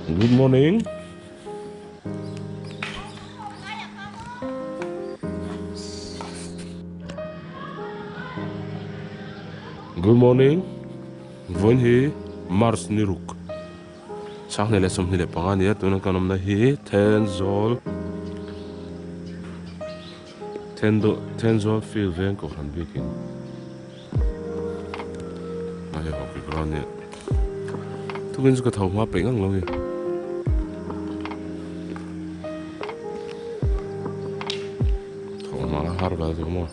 Good morning. Good morning. Vawiin hi March ni ruk sanghnih leh 25 a ni a tuna kan awmna hi Thenzawl Thenzawl field veng kohhran bikin a hei hockey ground nia tukin chu ka tho hma peih ngang lo hi. Tho hma har vel chu maw.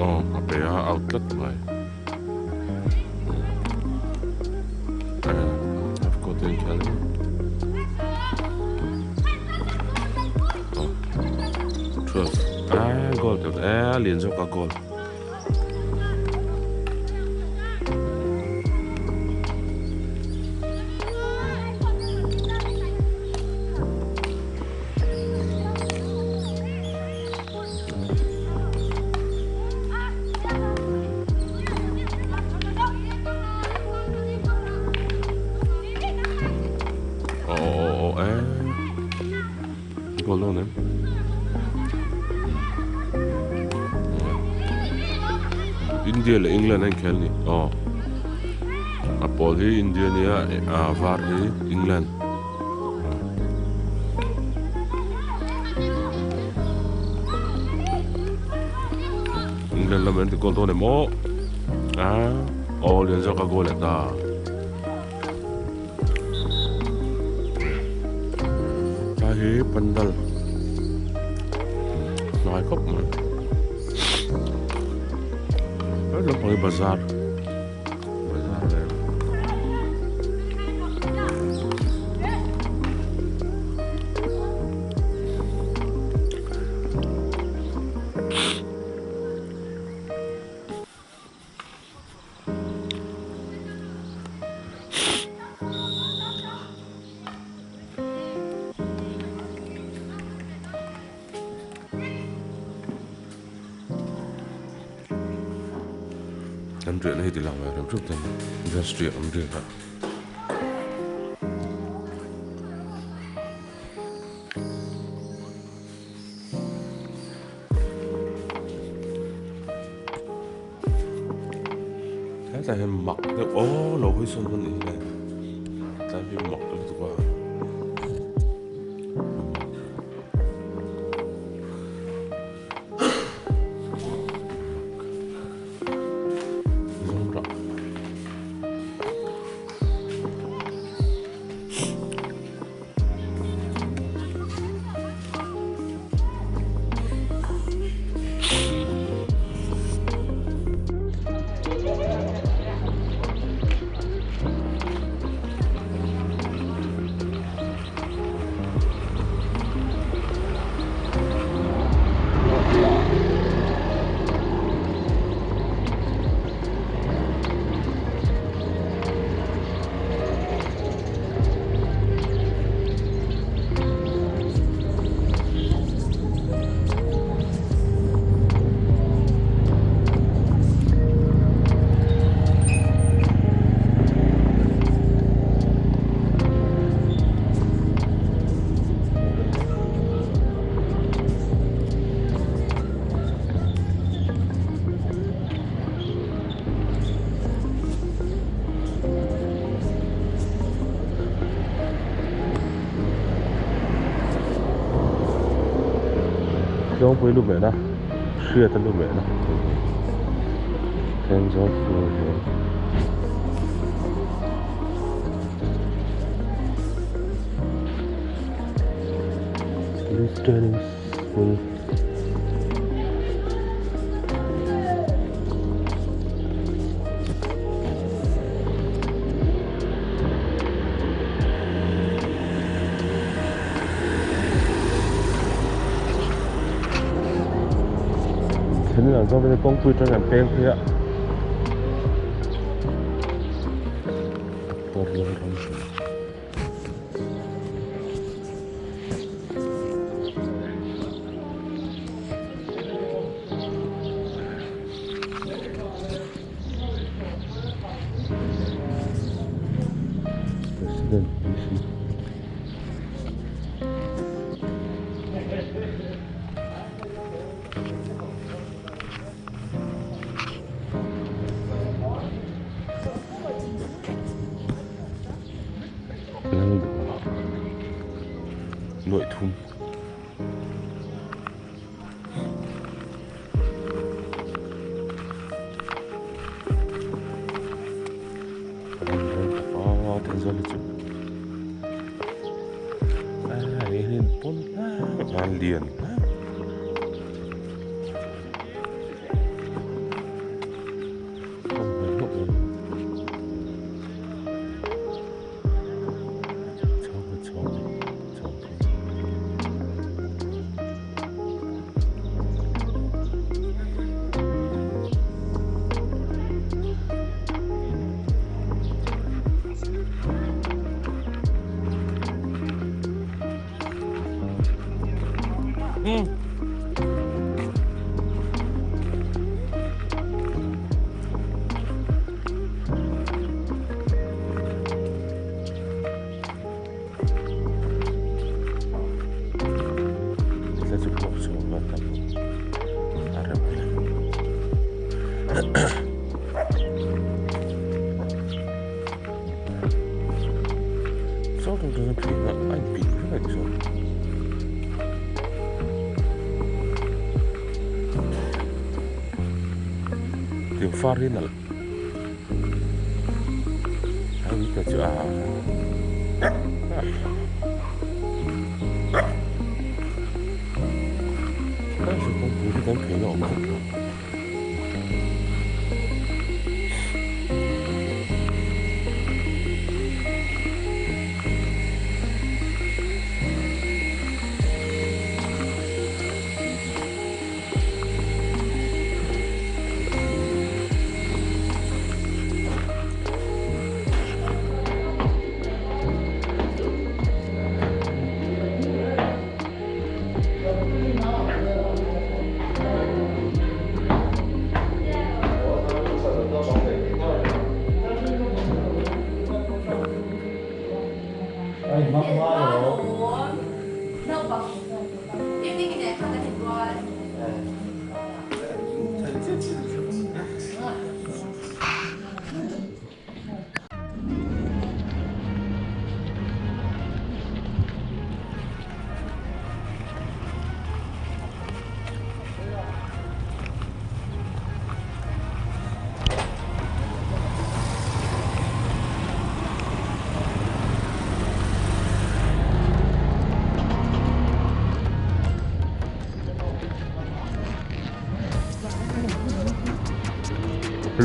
Aw a pe a out tlat mai goal a lian zawk a goal. Goal dawn em? India leh England a inkhel ni. Aw. A pawl hi India nia a var hi England. England lam an ti goal dawn em aw. A aw lian zawk a goal leh ta. Tlai hi pandal hnai khawp mai he lampang hi bazar bazar vel An riahna hi ti lang ve reuh reuh ten industry a awm riak a. Tlai hian mak deuh aw lo hawi sawn hman ni hi le tlai hi mak lutuk a. Tlawngpui lu mehna hriata lu mehna Thenzawl field hian. Police training school. Thenin an zawng kawngpui atangin an peng phei a. Doctor Lalramhluna. President PC. Nội thum. Lian. Farinal.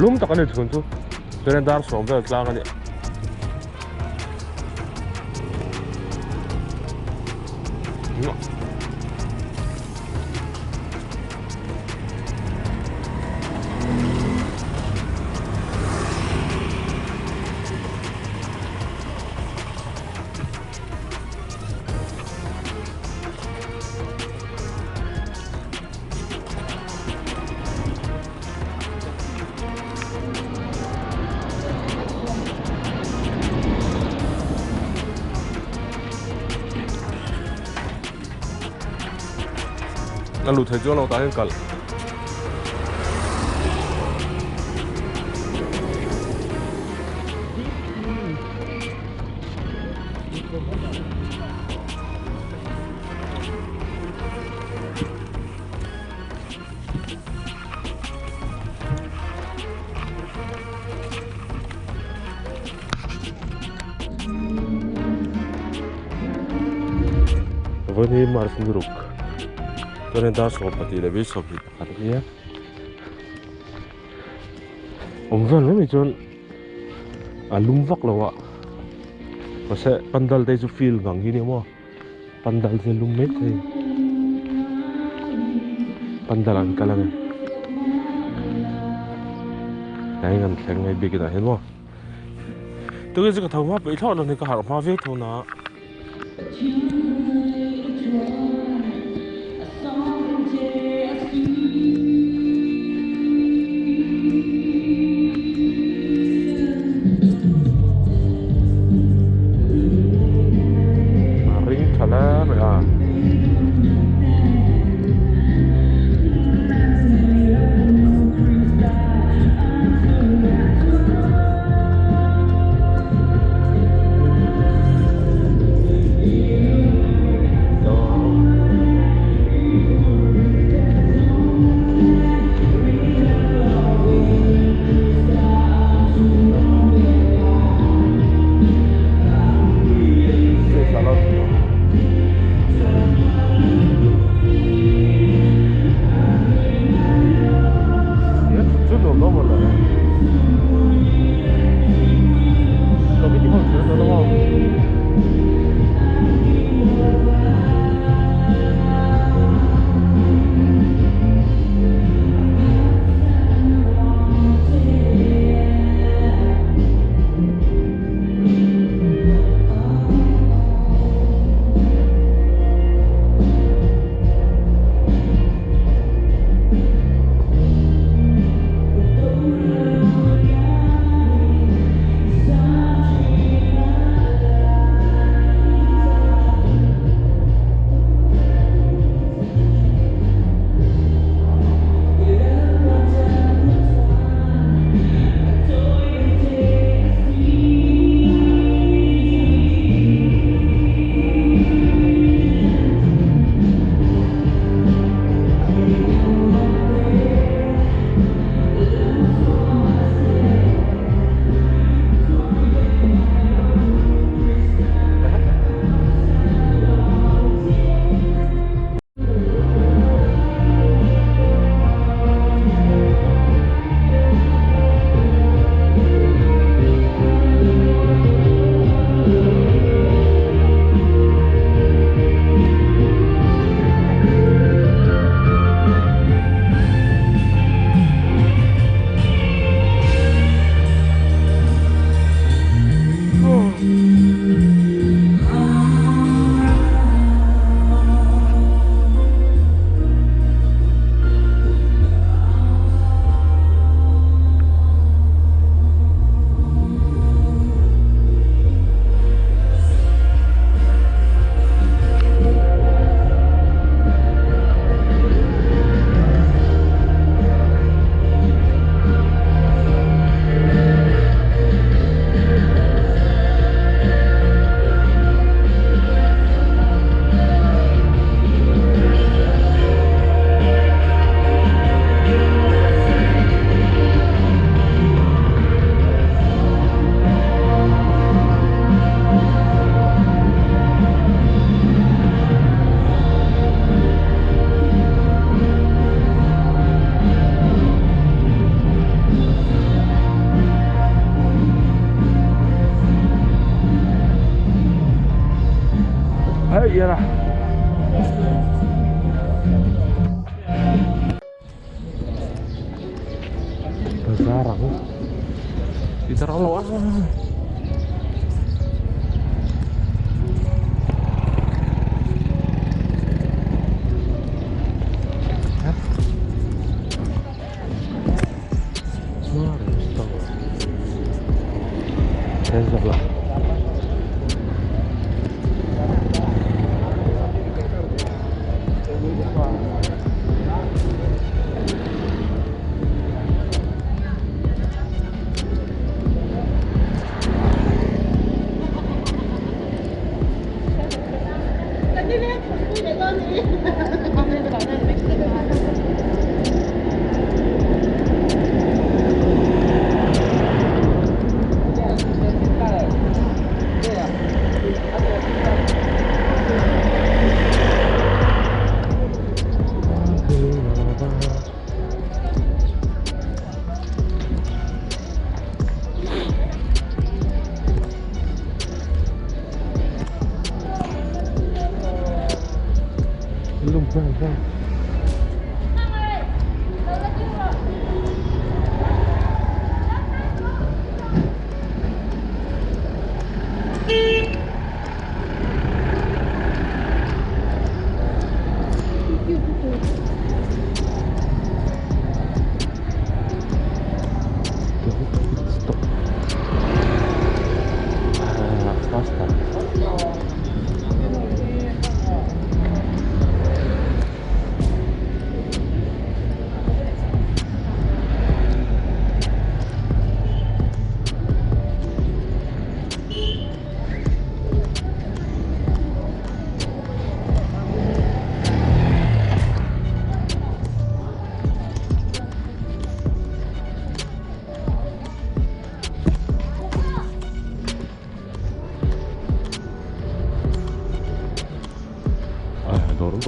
Lum tak ani chhun chu chuan dar sawm vel tlang ani. A lut thei chuan lo tah hian kal. Vawiin hi March ni ruk chuanin dar sawm pahnih leh 21 a nia awm vel mai mai chuan a lum vak lo a mahse pandal te chu field ngang hi a ni maw pandal te lum mai thei pandal an kal a ni. Tlai kan thleng mai biakin ah hian maw. Tunge chu ka tho hma peih thlawt lo ni ka harh hma viau tho na. A ring tha hle mai a.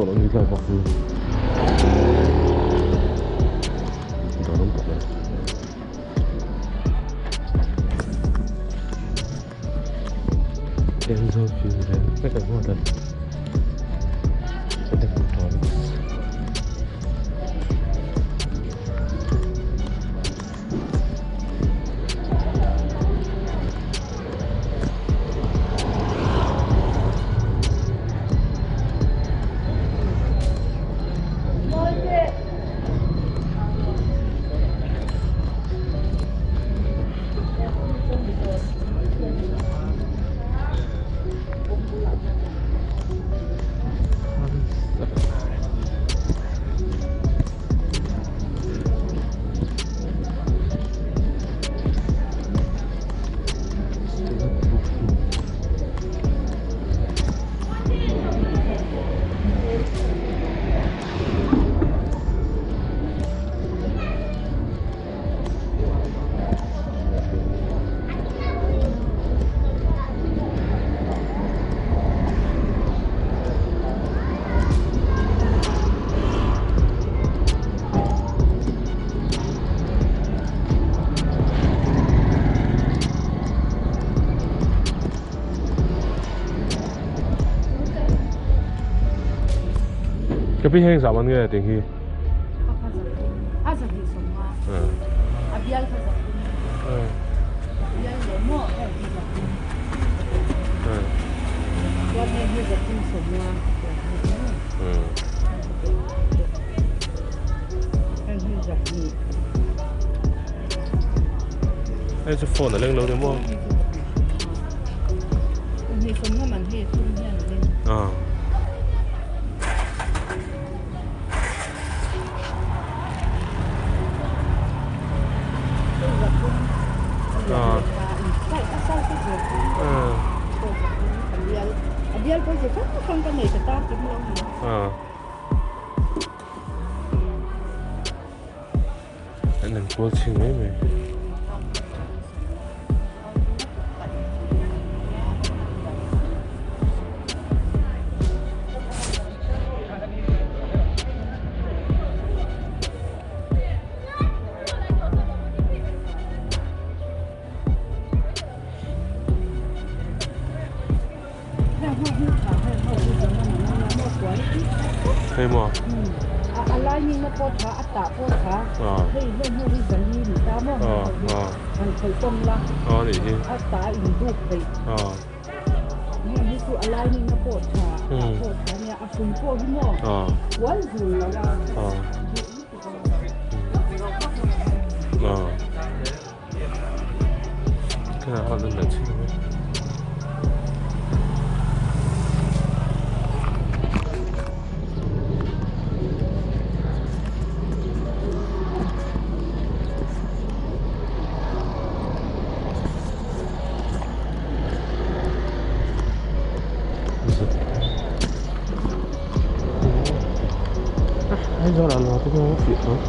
tawh loh a ni tlai bawk hi dawr awm tak a ni. Electronics. Ka pi heng zah man nge ting hi? Hei chu phone a leng lo ni maw? An han kual chhin mai mai. Hei maw? A nih hi. Aizawl ah lawng te chu a fiah tawh.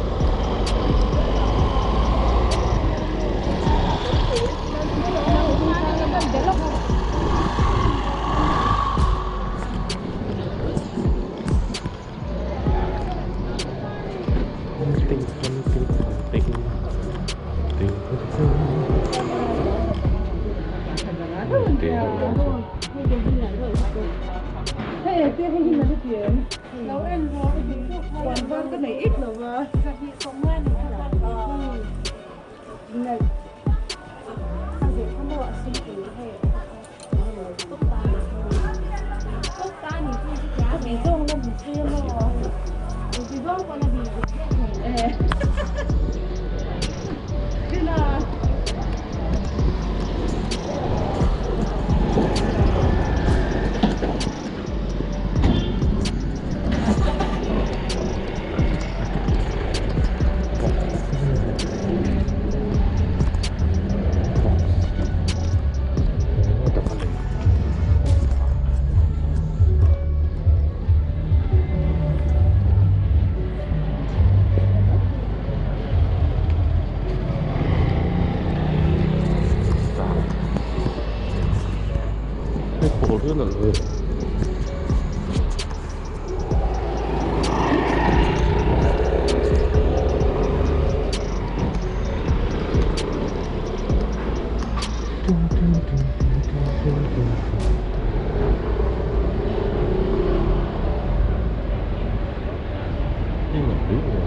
Tui hle.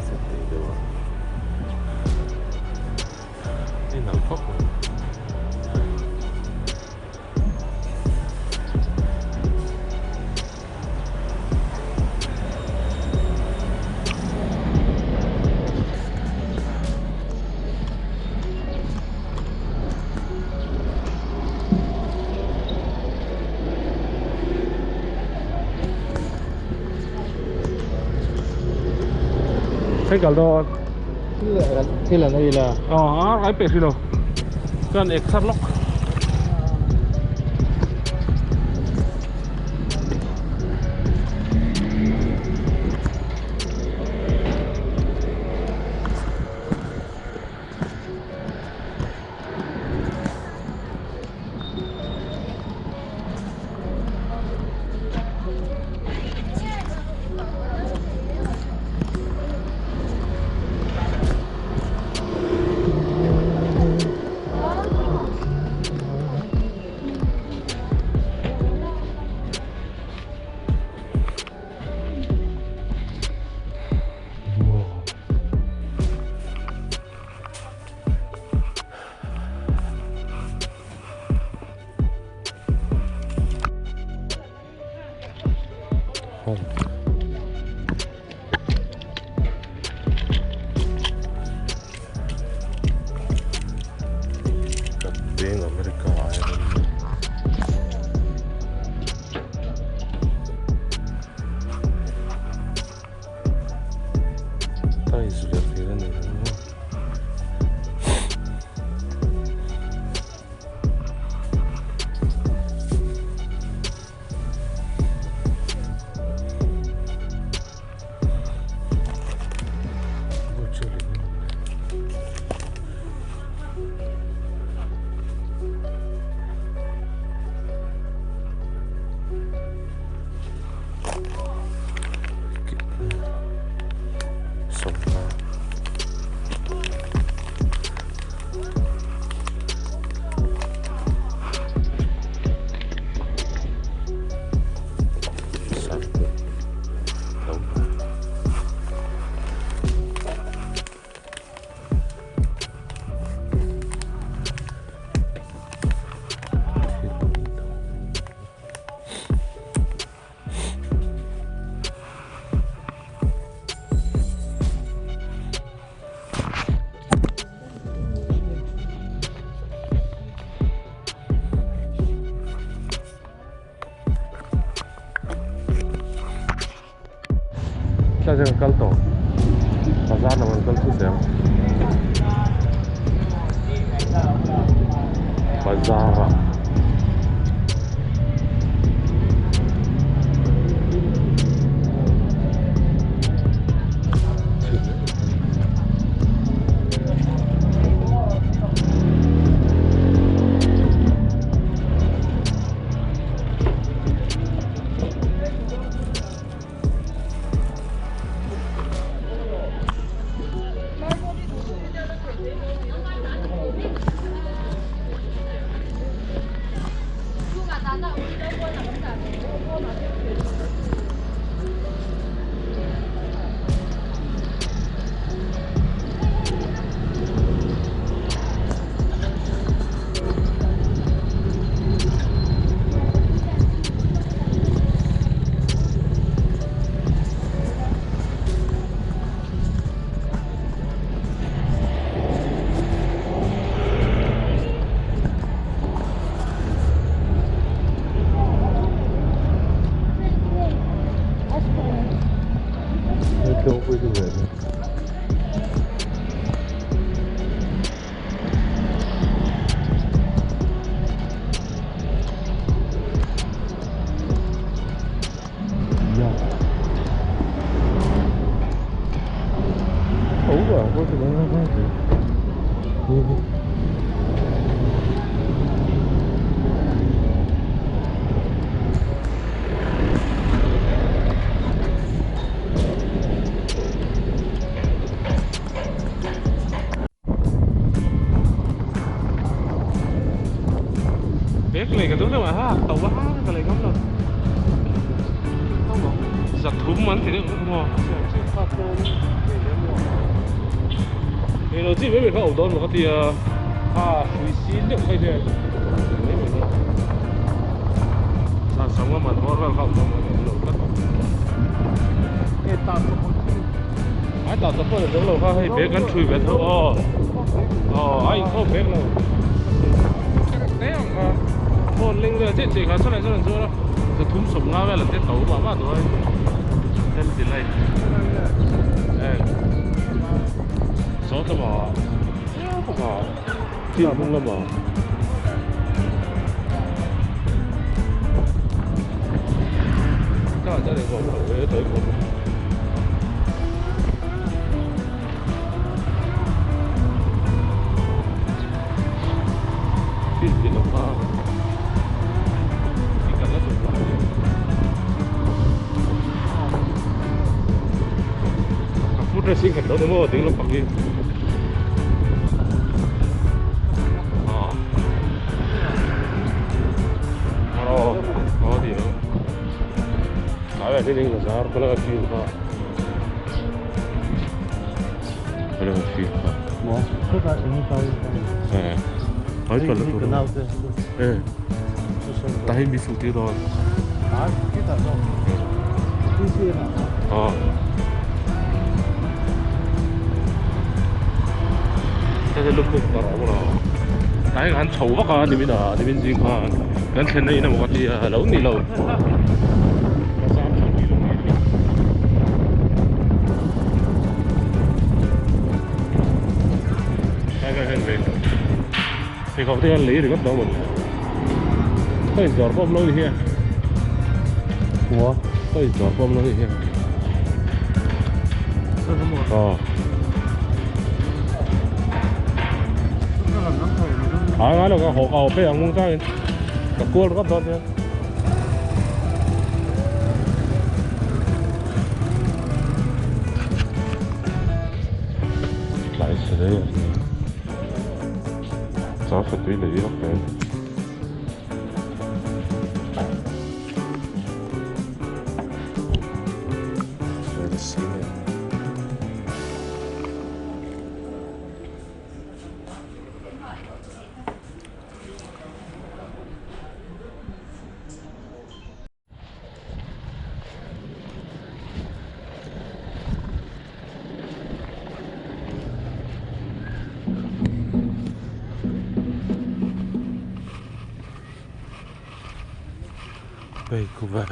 Set thei deuh a. I nalh khawp mai. Kal dawn thil an ei la aw a pe hrilo chuan ek thar lawk Being America Island. Tiles vel a ni lo maw. Kal tawh bazar lam an kal thut ang bazar ah. Bag lei ka duh deuh a ha to a ka lei ngam lo. Zathum an ti deuh vek maw? Ei lo chi mai mai kha a awm dawn maw ka ti a, kha hrui sin deuh kha hian mai mai dawn. Zan sanga man bawr vel kha a awm dawn maw ka ti a, awm lo tlat. Ai tah chawp pawh ni zo lo kha hei bag an ṭhui ve tho aw aw a inkhawm bag lo te ang kha phone leng vel chiah chiah kha sawn leh sawn an zuar a zathum sawm nga vel an te to mah mah duai hotel delight eh sawt lamah thil hnung lamah. Tlai khan chho vak a nimin ah nimin zing khan kan thlen na in emaw ka ti a lo ni lo ka zam chho tih lo mai ni tlai khan hian ve pheikhawk te hian lei ringawt lo maw ni ka inzawr pawh awm lo ni hian ka inzawr pawh awm lo ni hian aw. Ai ngai lo ka haw ka haw phei ang mung changin ka kual ringawt dawn nia. Tlai chhe daih a ni. Char satui lei vak tel. Vancouver.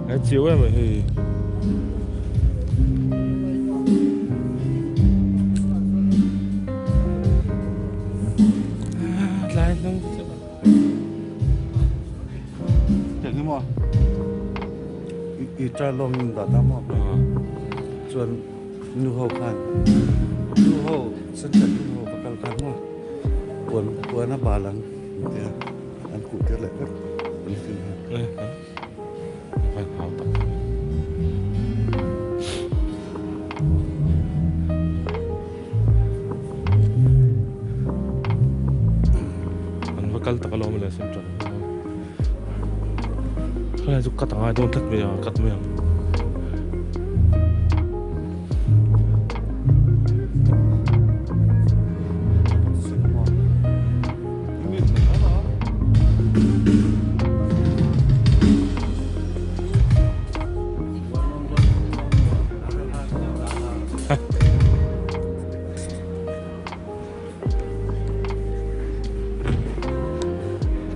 Cái chiếu em thì lại không Eng emaw i try lawm in dah ta maw chuan nu ho khan nu ho central nu ho va kal khan maw puan puan a bal ang tia an khuh tir leh vek an ti a. An va kal tak alawm le central khalai chu cut angai dawn tlat mai a cut mai ang.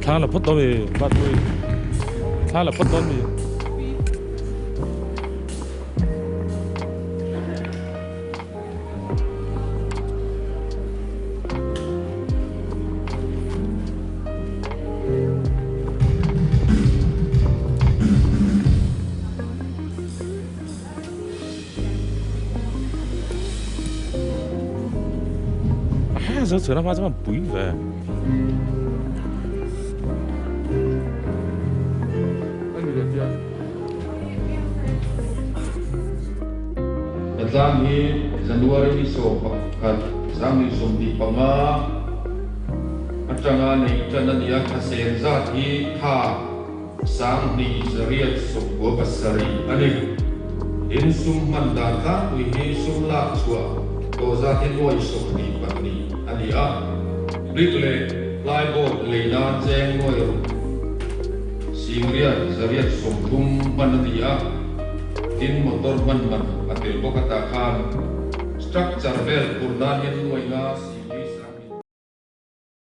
Thla la phawt dawn mi bat pui thla la phawt dawn mi. Zochhuana hma chuan pui ve. Hnatlang hi January ni 11, 2025 atanga neih tan a ni a, thlasem zat hi tha 2897 a ni. Tin, sum hman dan tlangpui hi sum lak chhuah tawh zat hi nuai 22 a ni a, brick leh plyboard lei nan cheng nuai ruk 830 hman a ni a, tin motor hman man a tel bawk a tah khan structure vel phur nan hian nuai nga.